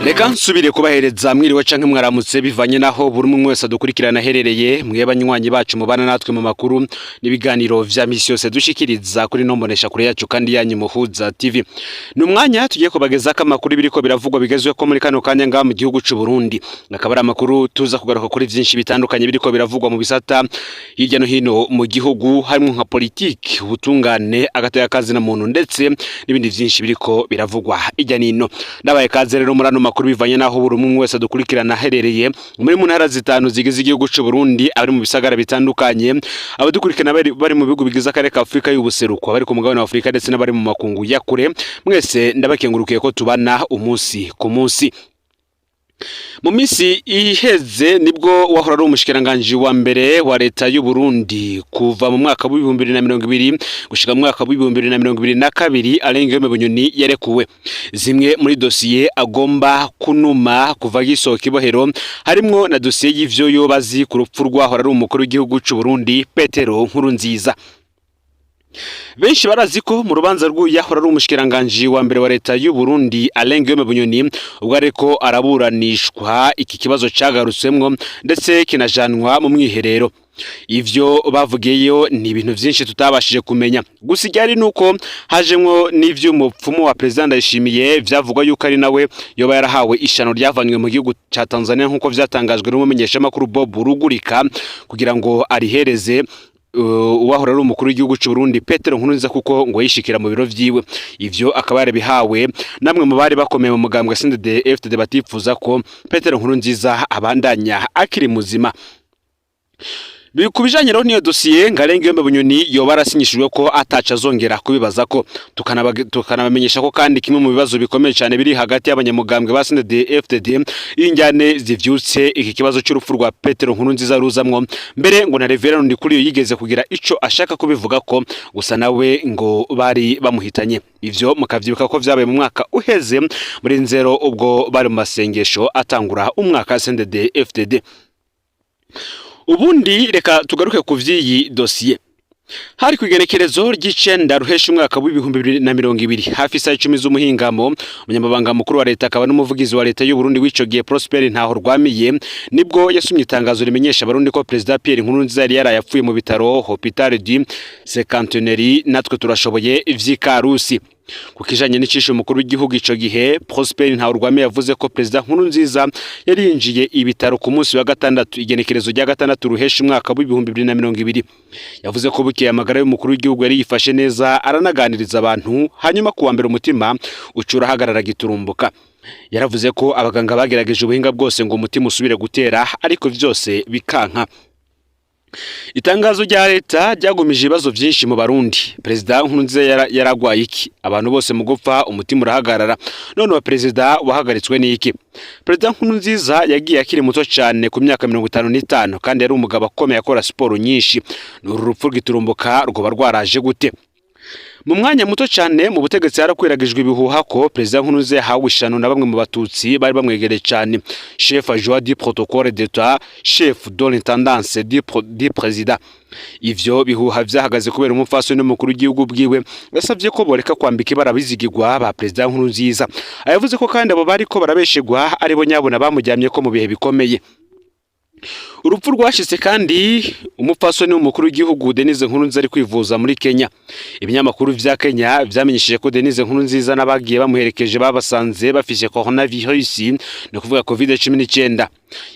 Reka nsubire kubahereza mwiriwe canke mwaramutse, bivanye naho buri umwe wese adukurikirana aherereye. Mwe banywanyi bacu mubana natwe mu makuru n'ibiganiro vya misi yose dushikiriza kuri no mbonesha kure yacu kandi yanyu Muhuza TV, ni umwanya tugiye kubagezako amakuru biriko biravugwa bigezweho muri kano kanya ngaha mu gihugu c'u Burundi. Akaba ari amakuru tuza kugaruka kuri vyinshi bitandukanye biriko biravugwa mu bisata hirya no hino mu gihugu, harimwo nka politiki, ubutungane, agateka kazi na muntu, ndetse n'ibindi vyinshi biriko biravugwa hirya nino. Ndabaye kaze rero muri ano makuru, bivanye naho buri umwe wese adukurikirana aherereye muri mu ntara zitanu zigize igihugu c'u Burundi, abari mu bisagara bitandukanye, abadukurikirana bari mu bihugu bigize akarere ka Afrika y'ubuseruko, abari ku mugabane wa Afrika, ndetse n'abari mu makungu ya kure. Mwese ndabakengurukiye ko tubana umunsi ku munsi. Mu minsi iheze nibwo wahora ari umushikiranganji wa mbere wa leta y'u Burundi kuva mu mwaka w'2020 gushika mu mwaka w'2022, Alain Guillaume Bunyoni, yarekuwe. Zimwe muri dosiye agomba kunuma kuva agisohoka ibohero harimwo na dosiye y'ivyo yoba azi ku rupfu rwahora ari umukuru w'igihugu c'u Burundi, Petero Nkurunziza. Benshi barazi ko mu rubanza rw'uyahora ari umushikiranganji wa mbere wa leta y'u Burundi, Alain Guillaume Bunyoni, ubwo ariko araburanishwa, iki kibazo cagarutswemwo ndetse kinajanwa mu mwiherero. Ivyo bavugiyeyo ni ibintu vyinshi tutabashije kumenya, gusa iryari nuko hajemwo n'ivy'umupfumu wa President Ndayishimiye, vyavugwa yuko ari nawe yoba yarahawe ishano ryavanywe mu gihugu ca Tanzania, nk'uko vyatangajwe n'umumenyeshamakuru Bob Rugurika, kugira ngo arihereze uwahora ari umukuru w'igihugu c'u Burundi, Petero Nkurunziza, kuko ngo yishikira mu biro vyiwe. Ivyo akaba yarabihawe namwe mu bari bakomeye mu mugambwe CNDD FDD batifuza ko Petero Nkurunziza abandanya akiri muzima. Ku bijanye rero n'iyo dosiye, ngo Alain Guillaume Bunyoni yoba arasinyishijwe ko ataca azongera kubibaza ko. Tukanabamenyesha ko kandi kimwe mu bibazo bikomeye cyane biri hagati y'abanyamugambwe ba CNDD FDD, injyane zivyutse, iki kibazo cy'urupfu rwa Petero Nkurunziza ruzamwo. Mbere ngo na Reverend Ndikuriyo yigeze kugira ico ashaka kubivuga ko, gusa nawe ngo bari bamuhitanye. Ivyo mukavyibuka ko vyabaye mu mwaka uheze muri Nzero, ubwo bari mu masengesho atangura umwaka CNDD FDD. Ubundi reka tugaruke ku vy'iyi dosiye. Hari ku igenekerezo ry'icenda Ruhesha umwaka w'2020, hafi isaha 10 z'umuhingamo, umunyamabanga mukuru wa leta akaba n'umuvugizi wa leta y'u Burundi w'ico gihe, Prosper Ntahorwamiye, nibwo yasumye itangazo rimenyesha Abarundi ko Perezida Pierre Nkurunziza yari yaraye apfuye mu bitaro Hôpital du Cinquantenaire natwe turashoboye vy'Ikarusi. Ku kijanye n'icisho umukuru w'igihugu ico gihe, Prosper Ntahorwamiye yavuze ko Perezida Nkurunziza yari yinjiye ibitaro ku munsi wa gatandatu, igenekerezo rya gatandatu Ruhesha umwaka w'2020. Yavuze ko bukeye amagara y'umukuru w'igihugu yari yifashe neza, aranaganiriza abantu, hanyuma kuwa mbere umutima uca urahagarara giturumbuka. Yaravuze ko abaganga bagerageje ubuhinga bwose ngo umutima usubire gutera, ariko vyose bikanka. Itangazo rya leta ryagumije ibibazo vyinshi mu Barundi. Perezida Nkurunziza yaragwaye iki? Abantu bose mu gupfa umutima urahagarara, none wa perezida wahagaritswe n'iki? Perezida Nkurunziza yagiye akiri muto cyane, ku myaka 55, kandi yari umugabo akomeye, akora siporo nyinshi. Uru rupfu rw'iturumbuka rwoba rwaraje gute? Mu mwanya muto cyane mu butegetsi harakwiragijwe ibihuha ko Perezida Nkurunziza yahawe ishano na bamwe mu Batutsi bari bamwegereye cyane, chef adjoint du protocole d'État, chef de l'intendance du président. Ivyo bihuha vyahagaze kubera umupfasoni n'umukuru w'igihugu bwiwe yasavye ko boreka kwambika ibara bizigirwa ba Perezida Nkurunziza. Yavuze ko kandi abo bariko barabeshegwa aribo nyabona bamujyamye ko mu bihe bikomeye. Urupfu rwashitse kandi umupfasoni w'umukuru w'igihugu, Denise Nkurunziza, ari kwivuza muri Kenya. Ibinyamakuru vya Kenya vyamenyesheje ko Denise Nkurunziza n'abagiye bamuherekeje babasanze bafise coronavirus, ni ukuvuga COVID-19.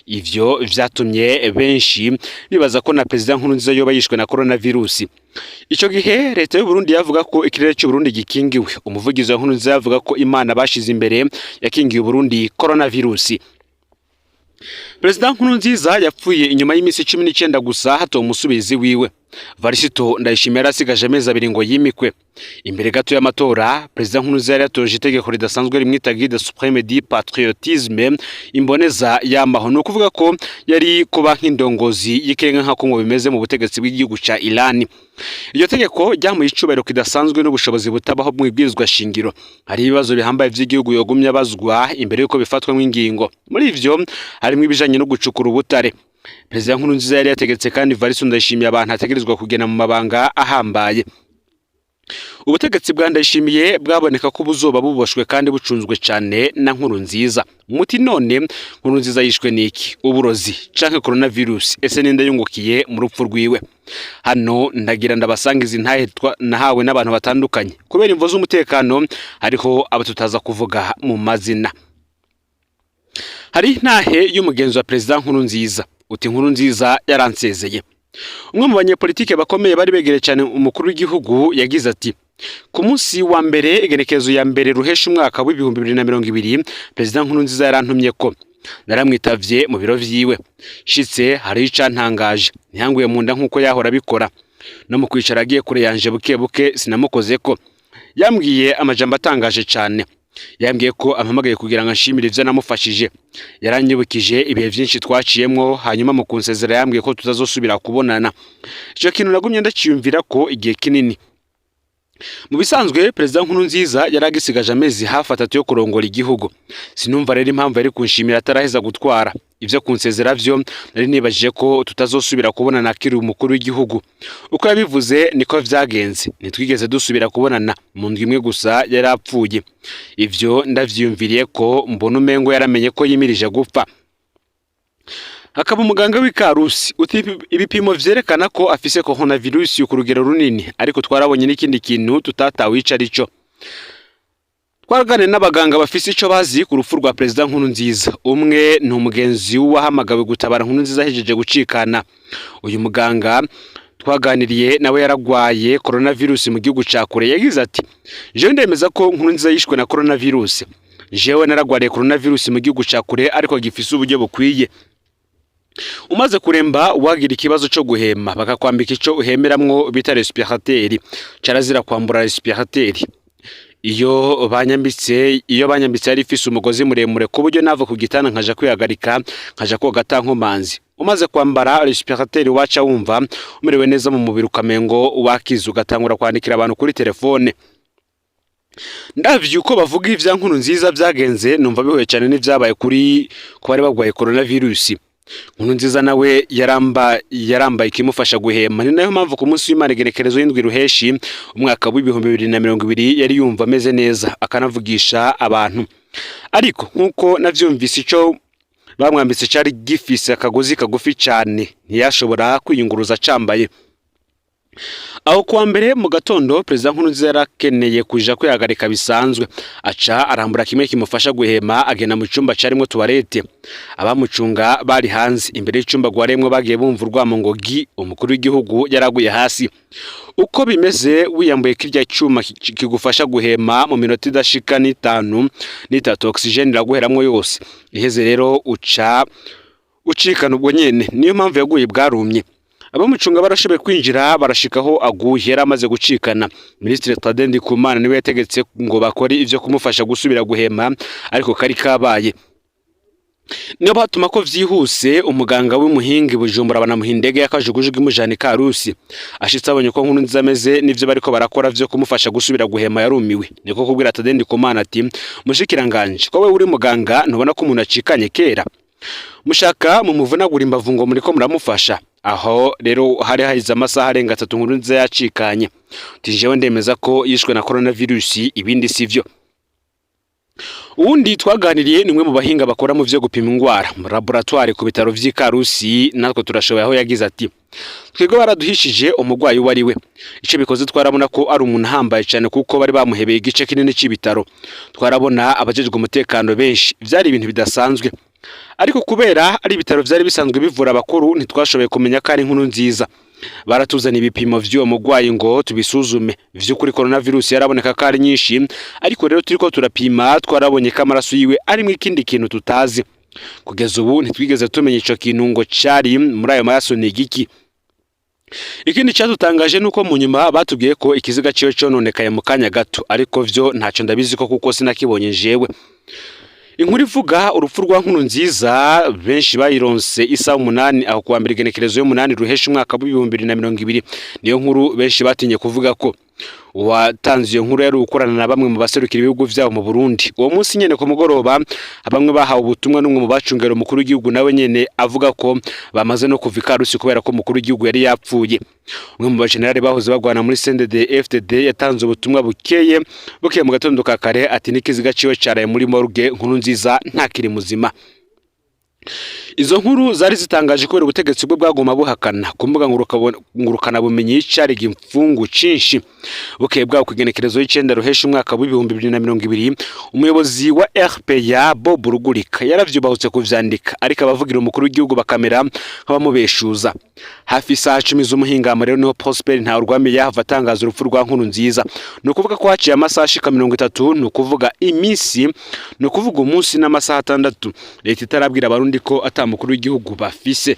Ivyo vyatumye benshi bibaza ko na Perezida Nkurunziza yoba yishwe na coronavirus. Ico gihe leta y'u Burundi yavuga ko ikirere cy'u Burundi gikingiwe. Umuvugizi wa Nkurunziza yavuga ko Imana bashize imbere yakingiye Uburundi coronavirus. Perezida Nkurunziza yapfuye inyuma y'iminsi 19 gusa hatowe umusubizi wiwe. Varisito Ndayishimiye yari asigaje amezi 2 ngo yimikwe. Imbere gato y'amatora, Perezida Nkurunziza yari yatoje itegeko ridasanzwe rimwita guide suprême du patriotisme, imboneza yamaho. Ni ukuvuga ko yari kuba nk'indongozi y'ikirenga, nk'uko ngo bimeze mu butegetsi bw'igihugu ca Iran. Iryo tegeko ryamuha icubahiro kidasanzwe n'ubushobozi butabaho mu ibwirizwa shingiro. Hari ibibazo bihambaye vy'igihugu yogumye abazwa imbere y'uko bifatwa nk'ingingo. Muri ivyo harimwo ibijanye no gucukura ubutare. Perezida Nkurunziza yari yategetse kandi Varisto Ndayishimiye abantu ategerezwa kugena mu mabanga ahambaye. Ubutegetsi bwa Ndayishimiye bwaboneka ko buzoba buboshwe kandi bucunzwe cane na Nkurunziza. Muti none Nkurunziza yishwe niki? Uburozi canke coronavirus? Ese ninde yungukiye mu rupfu rwiwe? Hano ndagira ndabasangiza intahe nahawe n'abantu batandukanye. Kubera imvo z'umutekano hariho abo tutaza kuvuga mu mazina. Hari intahe y'umugenzi wa Perezida Nkurunziza, uti Nkurunziza yaransezeye. Umwe mu banyepolitike bakomeye bari begereye cyane umukuru w'igihugu yagize ati: "Ku munsi wa mbere, igenekerezo ya mbere ruhesha umwaka w'2020, Perezida Nkurunziza yarantumye ko naramwitavye mu biro vyiwe. Shitse hariho icantangaje: ntiyanguye mu nda nk'uko yahora abikora, no mu kwicara agiye kure yanje buke buke, sinamukozeko. Yambwiye amajambo atangaje cane. Yambwiye ko ampamagaye kugira ngo anshimire ivyo namufashije. Yaranyibukije ibihe vyinshi twaciyemwo. Hanyuma mu kunsezera yambwiye ko tutazosubira kubonana. Ico kintu nagumye ndaciyumvira ko igihe kinini." Mu bisanzwe Perezida Nkurunziza yari agisigaje amezi hafi 3 yo kurongora igihugu. Sinumva rero impamvu yari kunshimira ataraheza gutwara. Ivyo kunsezera vyo nari nibajije ko tutazosubira kubonana akiri umukuru w'igihugu. Uko yabivuze niko vyagenze, ntitwigeze dusubira kubonana. Mu ndwi imwe gusa yari apfuye. Ivyo ndavyiyumviriye ko mbona umengo yaramenye ko yimirije gupfa. Hakaba umuganga w'Ikarusi uti ibipimo vyerekana ko afise coronavirus ku rugero runini, ariko twarabonye n'ikindi kintu tutatawe ico arico. Twaraganiriye n'abaganga bafise ico bazi ku rupfu rwa Perezida Nkurunziza. Umwe ni umugenzi w'uwahamagawe gutabara Nkurunziza ahejeje gucikana. Uyu muganga twaganiriye nawe yaragwaye coronavirus mu gihugu ca kure. Yagize ati: "Jewe ndemeza ko Nkurunziza yishwe na coronavirus. Jewe naragwariye coronavirus mu gihugu ca kure, ariko gifise uburyo bukwiye. Umaze kuremba, wagira ikibazo co guhema, bakakwambika ico uhemeramwo bita respirateur. Carazira kwambura respirateur. Iyo banyambitse yari ifise umugozi muremure, ku buryo nava ku gitanda nkaja kwihagarika, nkaja koga ata nkomanzi. Umaze kwambara respirateur waca wumva umerewe neza mu mubiri, ukamengo wakize, ugatangura kwandikira abantu kuri telefone. Ndavye uko bavuga ivya Nkurunziza vyagenze, numva bihuye cyane n'ivyabaye kuri ku bari bagwaye coronavirus. Nkurunziza nawe yarambaye ikimufasha guhema. Ni nayo mpamvu ku munsi w'Imana, igenekerezo y'indwi ruheshi umwaka w'2020, yari yumva ameze neza, akanavugisha abantu. Ariko nk'uko navyumvise, ico bamwambitse cari gifise akagozi kagufi cane, ntiyashobora kwiyunguruza acambaye. Aho kuwa mbere mu gatondo, Perezida Nkurunziza yarakeneye kuja kwihagarika bisanzwe, aca arambura kimwe kimufasha guhema, agenda mu cumba carimwo toilette. Abamucunga bari hanze imbere y'icumba gwaremwo bagiye bumva urwamo ngo gi, umukuru w'igihugu yaraguye hasi. Uko bimeze, wiyambuye kirya cuma kigufasha guhema, mu minota idashika n'itanu n'itatu oxygène iraguheramwo yose. Iheze rero uca ucikana ubwo nyene. Niyo mpamvu yaguye bwarumye. Abamucunga barashoboye kwinjira, barashikaho aguye yari amaze gucikana. Minisitiri Tade Ndikumana niwe yategetse ngo bakore ivyo kumufasha gusubira guhema, ariko kari kabaye. Niyo batuma ko vyihuse umuganga w'umuhinga i Bujumbura, banamuha indege y'akajugujugu imujana i Karusi. Ashitse abonye ko Nkurunziza ameze n'ivyo bariko barakora vyo kumufasha gusubira guhema, yarumiwe. Niko kubwira Tade Ndikumana ati: "Mushikiranganje, ko wewe uri muganga, ntubona ko umuntu acikanye kera? Mushaka mumuvunagura imbavu ngo muriko muramufasha?" Aho rero hari hahize amasaha arenga 3 Nkurunziza yacikanye. Uti jewe ndemeza ko yishwe na coronavirus, ibindi sivyo. Uwundi twaganiriye ni umwe mu bahinga bakora mu vyo gupima ingwara mu laboratoire ku bitaro vy'i Karusi, natwe turashoboye. Aho yagize ati: "Twebwe baraduhishije umurwayi uwo ari we. Ico bikoze twarabona ko ari umuntu ahambaye cyane, kuko bari bamuhebeye igice kinini c'ibitaro. Twarabona abajejwe umutekano benshi, vyari ibintu bidasanzwe. Ariko kubera ari ibitaro vyari bisanzwe bivura abakuru, ntitwashoboye kumenya ko ari Nkurunziza. Baratuzana ibipimo vy'uwo murwayi ngo tubisuzume. Vy'ukuri coronavirus yaraboneka ko ari nyinshi, ariko rero turiko turapima twarabonye ko amaraso yiwe arimwo ikindi kintu tutazi. Kugeza ubu ntitwigeze tumenya ico kintu ngo cari muri ayo maraso ni igiki. Ikindi cyadutangaje nuko mu nyuma batubwiye ko ikiziga ciwe cononekaye mu kanya gato, ariko vyo ntaco ndabizi ko kuko sinakibonye jewe." Inkuru ivuga urupfu rwa Nkurunziza benshi bayironse isaha 8 aho kuwa mbere, igenekerezo y'umunani ruhesha umwaka w'2020. Niyo nkuru benshi batinye kuvuga ko. Uwatanze iyo nkuru yari ukorana na bamwe mu baserukira ibihugu vyabo mu Burundi. Uwo munsi nyene ku mugoroba, bamwe bahawe ubutumwa n'umwe mu bacungera umukuru w'igihugu, nawe nyene avuga ko bamaze no kuva ikarusi kubera ko umukuru w'igihugu yari yapfuye. Umwe mu bajenerali bahoze bagwana muri CNDD FDD yatanze ubutumwa bukeye bukeye mu gatondo ka kare, ati n'ikiziga ciwe caraye muri morgue, Nkurunziza ntakiri muzima. Izo nkuru zari zitangaje kubera ubutegetsi bwe bwaguma buhakana. Ku mbuga ngurukanabumenyi cari igipfungu cinshi. Bukeye bwaho, ku igenekerezo y'icenda ruhesha umwaka w'2020, umuyobozi wa RPA Bob Rugurika yaravyubahutse kuvyandika, ariko abavugira umukuru w'igihugu bakamera nk'abamubeshuza. Hafi isaha 10 z'umuhingamo rero niho Prosper Ntawurwamiye yahava atangaza urupfu rwa Nkurunziza. Ni ukuvuga ko haciye amasaha ashika 30, ni ukuvuga iminsi, ni ukuvuga umunsi n'amasaha 6, leta itarabwira abarundi ko ata mukuru w'igihugu bafise.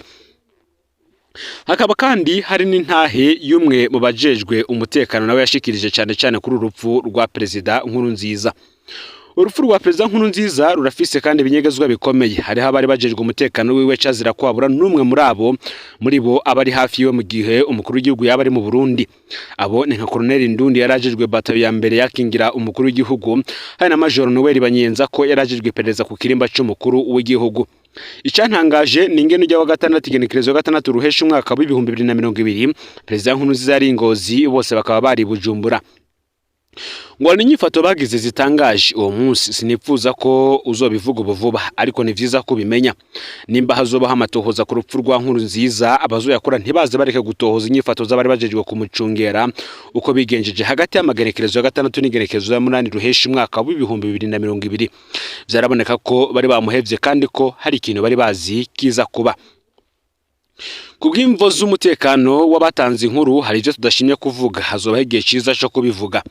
Hakaba kandi hari n'intahe y'umwe mu bajejwe umutekano, nawe yashikirije cyane cyane kuri urupfu rwa perezida Nkurunziza. Urupfu rwa perezida Nkurunziza rurafise kandi ibinyegezwa bikomeye. Hariho abari bajejwe umutekano wiwe, cazira kwabura n'umwe muri abo muri bo abari hafi yiwe mu gihe umukuru w'igihugu yaba ari mu Burundi. Abo ni nka Colonel Ndundi yarajejwe batayo ya mbere yakingira umukuru w'igihugu, hari na Major Noel Banyenza ko yarajejwe iperereza ku kirimba c'umukuru w'igihugu. Icyantangaje ni ingene ujya wa gatandatu, igenekerezo 6 ruhesha umwaka w'2020, perezida Nkurunziza yari Ngozi, bose bakaba bari Bujumbura. Ngo ni inyifato bagize zitangaje uwo munsi. Sinipfuza ko uzobivuga ubu vuba, ariko ni vyiza ko ubimenya. Nimba hazobaho amatohoza ku rupfu rwa Nkurunziza, abazoyakora ntibaze bareke gutohoza inyifato z'abari bajejwe kumucungera, uko bigenjeje hagati y'amagenekerezo ya 6 n'igenekerezo ya 8 ruhesha umwaka w'2020. Vyaraboneka ko bari bamuhevye kandi ko hari ikintu bari bazi kiza kuba. Kubw'imvo z'umutekano w'abatanze inkuru, hari ivyo tudashimye kuvuga. Hazobaho igihe ciza co kubivuga.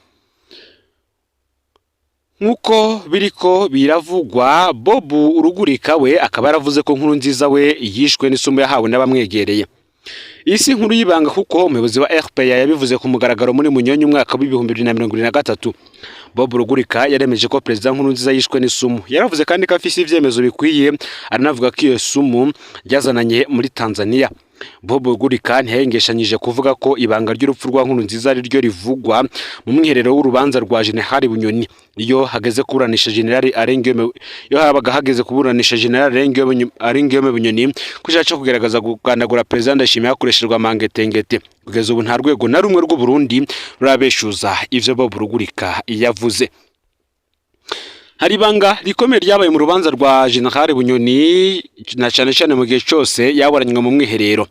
Nk'uko biriko biravugwa, Bob Rugurika we akaba yaravuze ko Nkurunziza we yishwe n'isumu yahawe n'abamwegereye. Iyi si inkuru y'ibanga, kuko umuyobozi wa RPA yabivuze ku mugaragaro muri Munyonyo umwaka w'2023. Bob Rugurika yaremeje ko perezida Nkurunziza yishwe n'isumu. Yaravuze kandi ko afise ivyemezo bikwiye, aranavuga ko iyo sumu ryazananye muri Tanzania. Bob Rugurika ntiyahengeshanyije kuvuga ko ibanga ry'urupfu rwa Nkurunziza ari ryo rivugwa mu mwiherero w'urubanza rwa General Bunyoni. Iyo hageze kuburanisha General Arengiyome, iyo habaga hageze kuburanisha General Arengiyome Bunyoni ko cyo kugerageza kugandagura perezida Ndayishimiye hakoreshejwe amangetengete. Kugeza ubu nta rwego na rumwe rw'u Burundi rurabeshuza ivyo Bob Rugurika yavuze. Hari ibanga rikomeye ryabaye mu rubanza rwa General Bunyoni, na cyane cyane mu gihe cyose yaburanywe mu mwiherero.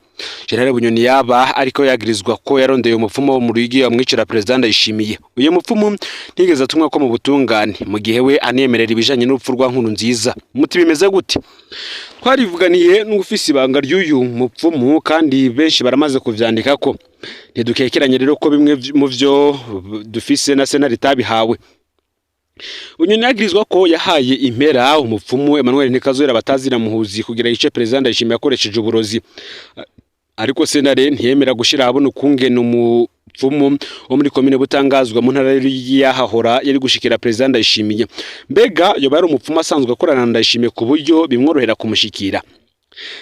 General Bunyoni yaba ariko yagirizwa ko yarondeye umupfumu wo mu Ruyigi amwicira perezida Ndayishimiye. Uyu mupfumu ntigeze atumwa ko mu butungane, mu gihe we anemerera ibijanye n'urupfu rwa Nkurunziza. Muti bimeze gute? Twarivuganiye n'ufise ibanga ry'uyu mupfumu, kandi benshi baramaze kuvyandika ko ntidukekeranye rero ko bimwe mu vyo dufise na sentare itabihawe. Bunyoni yagirizwa ko yahaye impera umupfumu Emmanuel Ntikazohera batazira muhuzi kugira yice perezida Ndayishimiye akoresheje uburozi, ariko sentare ntiyemera gushira ahabona ukungene umupfumu wo muri komine Butangazwa mu ntara y'ahahora yari gushikira perezida Ndayishimiye. Mbega yoba yari umupfumu asanzwe akorana na Ndayishimiye ku buryo bimworohera kumushikira?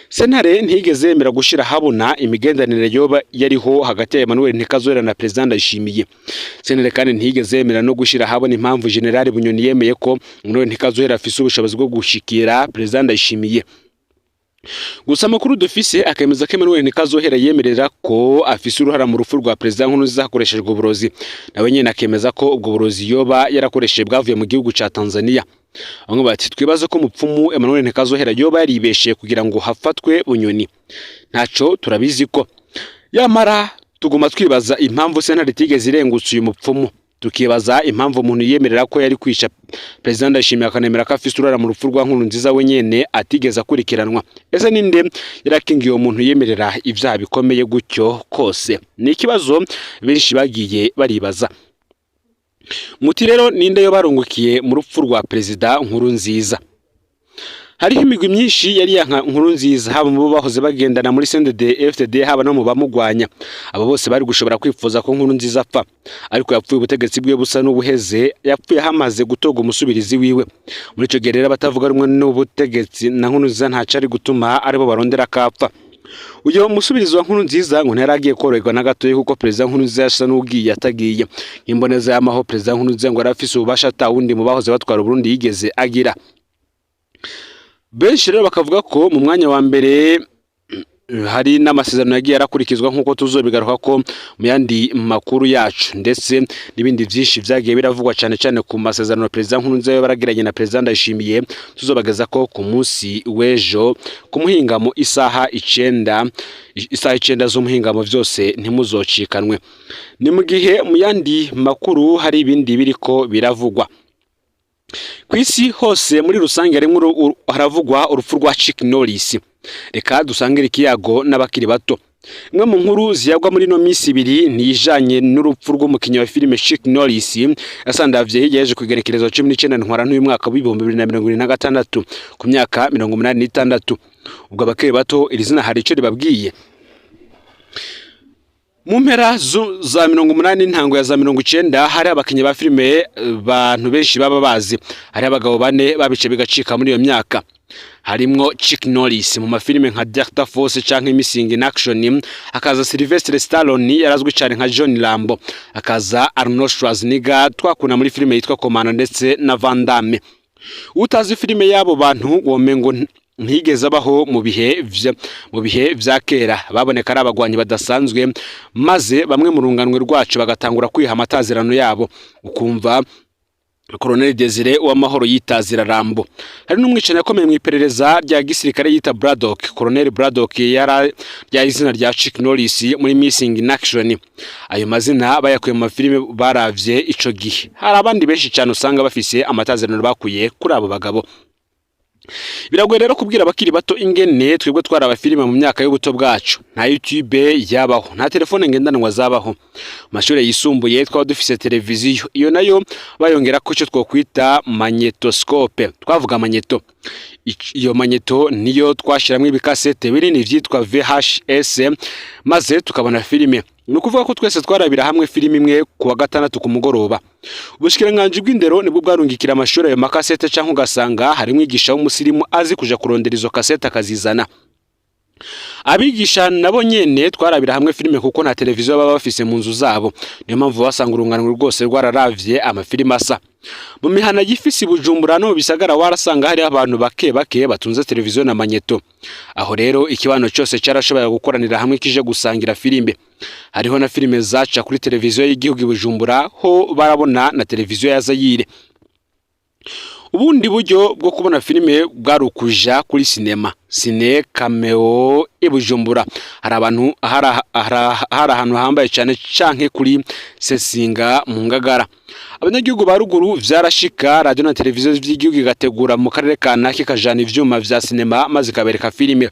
Sentare ntiyigeze yemera gushira ahabona imigenderanire yoba yariho hagati ya Emmanuel Ntikazohera na perezida Ndayishimiye. Sentare kandi ntiyigeze yemera no gushira ahabona impamvu General Bunyoni yemeye ko Emmanuel Ntikazohera afise ubushobozi bwo gushikira perezida Ndayishimiye. Gusa amakuru dufise akemeza ko Emmanuel Ntikazohera yemerera ko afise uruhara mu rupfu rwa perezida Nkurunziza hakoreshejwe uburozi. Nawe nyene akemeza ko ubwo burozi yoba yarakoresheje bwavuye mu gihugu ca Tanzania. Bamwe bati twibaze ko umupfumu Emmanuel Ntikazohera yoba yaribeshe kugira ngo hafatwe Bunyoni. Ntaco turabizi ko yamara tuguma twibaza impamvu sentare itigeze irengutsa uyu mupfumu, tukibaza impamvu umuntu yemerera ko yari kwica perezida Ndayishimiye akanemera ko afise uruhara mu rupfu rwa Nkurunziza we nyene atigeze akurikiranwa. Ese ninde yarakingiye uwo muntu yemerera ivyaha bikomeye gutyo kose? Ni ikibazo benshi bagiye baribaza. Muti rero ninde yo barungukiye mu rupfu rwa perezida Nkurunziza? Hariho imigwi myinshi yari yanka Nkurunziza, haba mu bo bahoze bagendana muri CNDD FDD, haba no mu bamugwanya. Abo bose bari gushobora kwifuza ko Nkurunziza apfa, ariko yapfuye ubutegetsi bwe busa n'ubuheze, yapfuye hamaze gutorwa umusubirizi wiwe. Muri ico gihe rero abatavuga rumwe n'ubutegetsi na Nkurunziza ntaco ari gutuma aribo barondera akapfa. Uyo musubirizi wa Nkurunziza ngo ntiyaragiye koroherwa na gatoyi, kuko perezida Nkurunziza yasa n'ugiye atagiye. Imboneza y'amaho, perezida Nkurunziza ngo arafise ububasha ata wundi mu bahoze batwara Burundi yigeze agira. Benshi rero bakavuga ko mu mwanya wa mbere hari n'amasezerano yagiye arakurikizwa, nk'uko tuzobigaruka ko mu yandi makuru yacu, ndetse n'ibindi byinshi vyagiye biravugwa cyane cyane ku masezerano perezida Nkurunziza baragiranye na perezida Ndayishimiye. Tuzobageza ko ku munsi w'ejo ku muhingamo isaha 9, isaha 9 z'umuhingamo, vyose ntimuzocikanwe. Ni mu gihe mu yandi makuru hari ibindi biriko biravugwa ku isi hose muri rusange, harimwo haravugwa urupfu rwa Chuck Norris. Reka dusangire ikiyago n'abakiri bato. Imwe mu nkuru ziyagwa muri no minsi ibiri niyijanye n'urupfu rw'umukinnyi wa filime Chuck Norris, yasandavye hirya yaje kugerekerezwa 19 Ntwarante uyu mwaka w'2026 ku myaka 86. Ubwo abakiri bato, iri zina hari ico ribabwiye? Mu mpera za 80, intango ya za 90, hari abakinnyi ba filime bantu benshi baba bazi. Hari abagabo bane babice bigacika muri iyo myaka, harimwo Chuck Norris mu mafilime nka Delta Force canke Missing in Action, hakaza Sylvester Stallone yarazwi cyane nka John Rambo, hakaza Arnold Schwarzenegger twakuna muri filime yitwa Commando, ndetse na Van Damme. Utazi filime y'abo bantu womengo ntiyigeze abaho. Mu bihe vya kera baboneka ari abagwanyi badasanzwe, maze bamwe mu runganwe rwacu bagatangura kwiha amatazirano yabo, ukumva Colonel Desire Uwamahoro yitazira Rambo. Hari n'umwicanyi akomeye mu iperereza rya gisirikare yita Braddock, Colonel Braddock yara rya izina rya Chuck Norris muri Missing in Action. Ayo mazina bayakuye mu mafilime baravye ico gihe. Hari abandi benshi cyane usanga bafise amatazirano bakuye kuri abo bagabo. Biragoye rero kubwira abakiri bato ingene twebwe twari abafilime mu myaka y'ubuto bwacu. Nta YouTube yabaho, nta telefone ngendanwa zabaho. Mu mashuri yisumbuye twaba dufise televiziyo, iyo nayo bayongera ko icyo twokwita magnétoscope, twavuga magnéto. Iyo magnéto niyo twashiramwo ibikasete binini vyitwa VHS, maze tukabona filime. Ni ukuvuga ko twese twarabira hamwe filime imwe ku wa gatandatu ku mugoroba. Ubushikiranganji bw'indero nibwo bwarungikira amashuri ayo makasete, canke ugasanga hari umwigisha w'umusirimu azi kuja kurondera izo kasete akazizana. Abigisha nabo nyene twarabira hamwe filime, kuko nta televiziyo baba bafise mu nzu zabo. Niyo mpamvu basanga urunganwe rwose rwararavye amafilime asa. Mu mihana yifise i Bujumbura no mu bisagara, warasanga hariho abantu bake bake batunze televiziyo na magnéto. Aho rero ikibano cyose cyarashoboye gukoranira hamwe kije gusangira filime. Hariho na filime zaca kuri televiziyo y'igihugu i Bujumbura, ho barabona na televiziyo ya Zayire. Ubundi buryo bwo kubona filime bwari ukuja kuri sinema, Ciné Caméo i Bujumbura. Hari abantu hari ahantu hambaye cyane, canke kuri Sesinga mu Ngagara. Abanyagihugu ba ruguru vyarashika radio na televiziyo vy'igihugu igategura mu karere kanaka, ikajana ivyuma vya sinema maze ikabereka filime.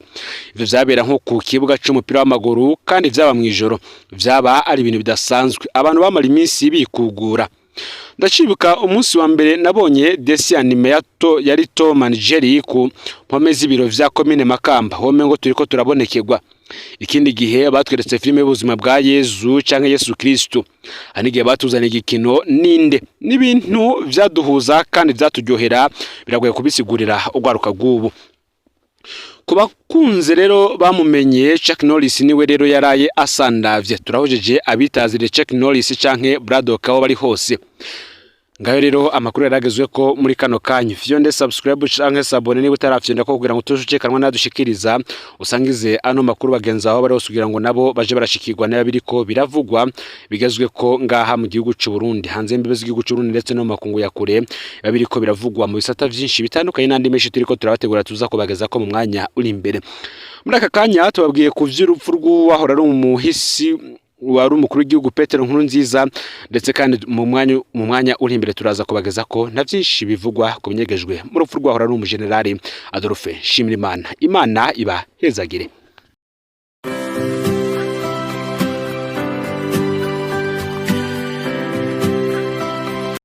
Ivyo vyabera nko ku kibuga c'umupira w'amaguru, kandi vyaba mw'ijoro. Vyaba ari ibintu bidasanzwe, abantu bamara iminsi bikugura. Ndacibuka umunsi wa mbere nabonye dessin animé yari Tom and Jerry ku mpome z'ibiro vya komine Makamba, home ngo turiko turabonekerwa. Ikindi gihe batweretse filime y'ubuzima bwa Yezu canke Yesu Kristo. Hari n'igihe batuzaniye igikino ninde, n'ibintu vyaduhuza kandi vyaturyohera. Biragoye kubisigurira urwaruka rw'ubu. Ku bakunze rero bamumenye, Chuck Norris niwe rero yaraye asandavye. Turahojeje abitazire Chuck Norris canke Braddock aho bari hose. Ngayo rero amakuru yaragezwe ko muri kano kanya. Fyonde subscribe canke s'abonner niba utarafyonda ko, kugira ngo tujucekanwa nadushikiriza. Usangize ano makuru bagenzi aho bari hose, kugira ngo nabo baje barashikirwa nayo biriko biravugwa bigezwe ko ngaha mu gihugu c'u Burundi, hanze y'imbibe z'igihugu c'u Burundi, ndetse no mu makungu ya kure, biba biriko biravugwa mu bisata vyinshi bitandukanye, n'andi menshi turiko turabategura tuza kubageza ko mu mwanya uri imbere. Muri aka kanya tubabwiye ku vy'urupfu rw'uwahora ari umuhisi wari umukuru w'igihugu Petero Nkurunziza, ndetse kandi mu mwanya uri imbere turaza kubageza ko na vyinshi bivugwa ku binyegejwe mu rupfu rwahora ari umujenerali Adolphe Nshimirimana. Imana iba hezagire.